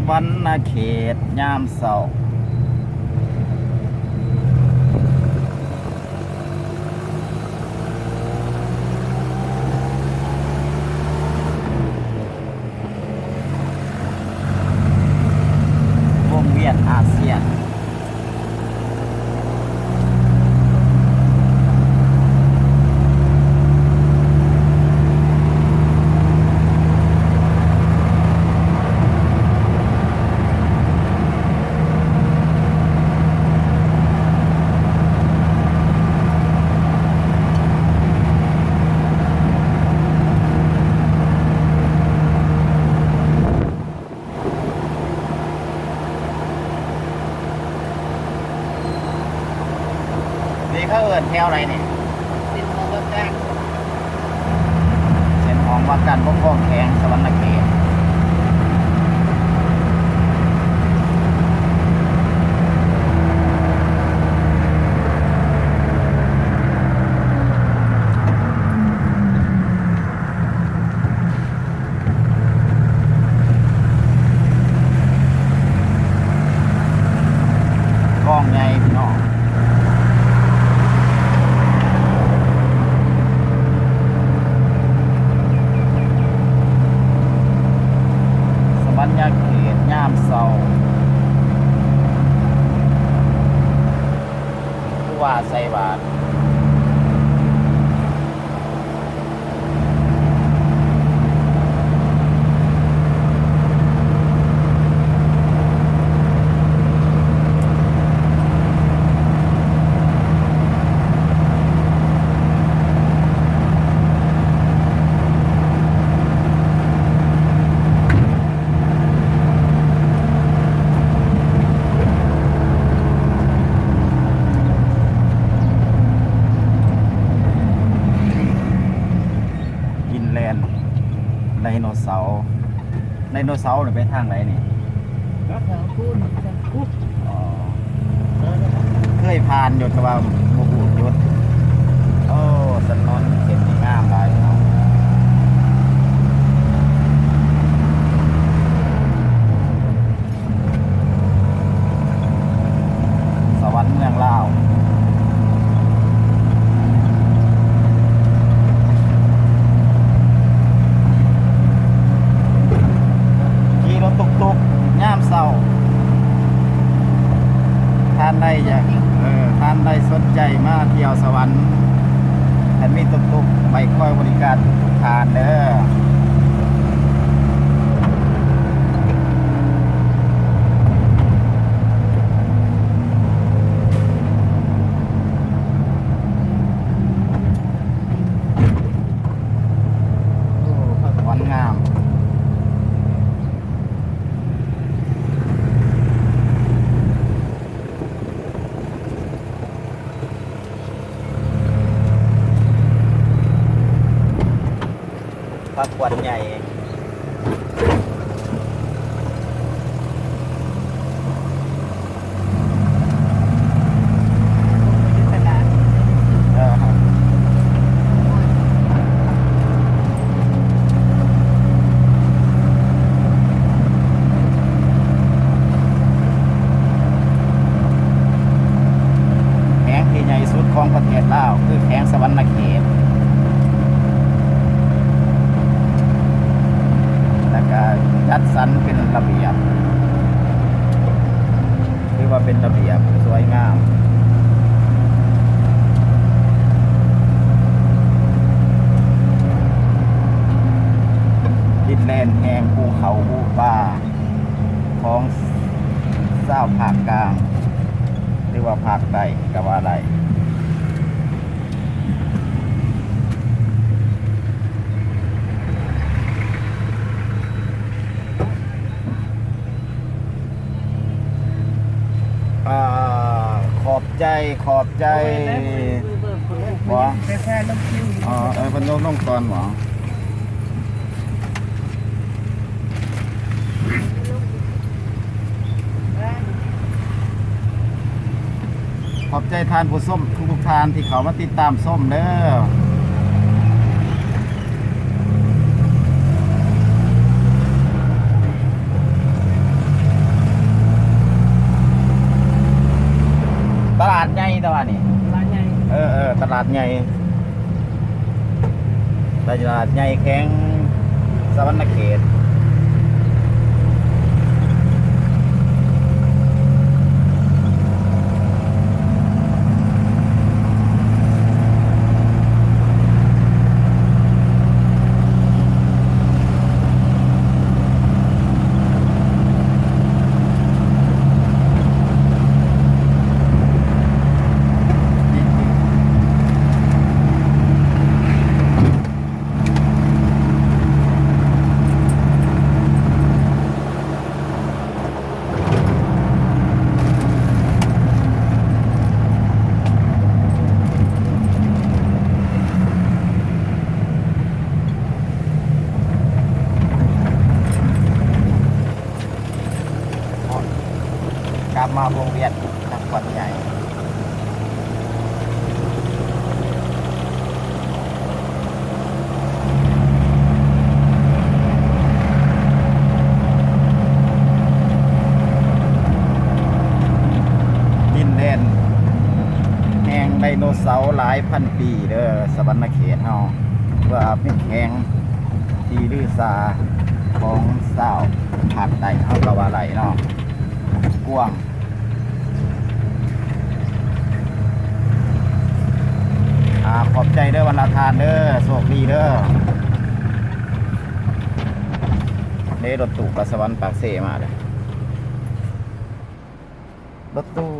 ວັນນະເຂດຍາມເຊົ້າ. ວົງວຽນອາຊຽນ. ນີ້ເຂົາເອີ້ນແຖວໃດນີ້? ເສັ້ນຫ້ອງວ່າການ ເສັ້ນຫ້ອງວ່າການປົກຄອງແຂວງສະຫວັນນະເຂດ. ກ້ອງໃຫຍ່ພີ່ນ້ອງ. ສະຫວັນນະເຂດຍາມເຊົ້າ ຜູ້ວ່າໃສ່ບາດ. ກິນແລນໄດໂນເສົາ. ໄດໂນເສົານີ້ໄປທາງໃດນີ້? ແຖວພຸ້ນ ທາງພຸ້ນ. ອໍ ເຄີຍຜ່ານຢູ່ ແຕ່ວ່າບໍ່ຮູ້ຈຸດ. ໂອ້ ຖະໜົນເສັ້ນນີ້ງາມຫຼາຍເນາະ. ສະຫວັນເມືອງລາວ. ຂີ່ລົດຕຸກໆຍາມເຊົ້າ. ທ່ານໃດຢາກ ເອີ ທ່ານໃດສົນໃຈມາທ່ຽວສະຫວັນ ແອດມິນຕຸກໆໄປຄອຍບໍລິການທຸກໆທ່ານເດີ. ໂອ້ ພັກຜ່ອນງາມ. ພັກຜ່ອນໃຫຍ່. ແຂວງທີ່ໃຫຍ່ສຸດຂອງປະເທດລາວ ຄືແຂວງສະຫວັນນະເຂດ ແລ້ວກະຈັດສັນເປັນລະບຽບ ຖືວ່າເປັນລະບຽບສວຍງາມ ດິນແດນແຫ່ງພູເຂົາພູປ່າ ຂອງຊາວພາກກາງ ຫຼືວ່າພາກໃຕ້ກໍວ່າໄດ້. ອ່າ ຂອບໃຈ ຂອບໃຈ. ບໍ່ ເອີ ເພິ່ນລົງ ລົງກ່ອນບໍ່? ຂອບໃຈທ່ານຜູ້ຊົມທຸກໆທ່ານທີ່ເຂົ້າມາຕິດຕາມຊົມເດີ. ຕະຫຼາດໃຫຍ່ແຂວງສະຫວັນນະເຂດ. ກັບມາວົງວຽນນະຄອນໃຫຍ່. ດິນແດນແຫ່ງໄດໂນເສົາຫຼາຍພັນປີເດີ ສະຫວັນນະເຂດເຮົາ ຖືວ່າເປັນແຂວງທີ່ລືຊາຂອງຊາວພາກໃຕ້ເຮົາກໍວ່າໄດ້ເນາະ ກວ້າງ. ອາ ຂອບໃຈເດີບັນດາທ່ານເດີ ໂຊກດີເດີ. ເດ້ ລົດຕູ້ໄປສະຫວັນປາກເຊມາເດີ ລົດຕູ້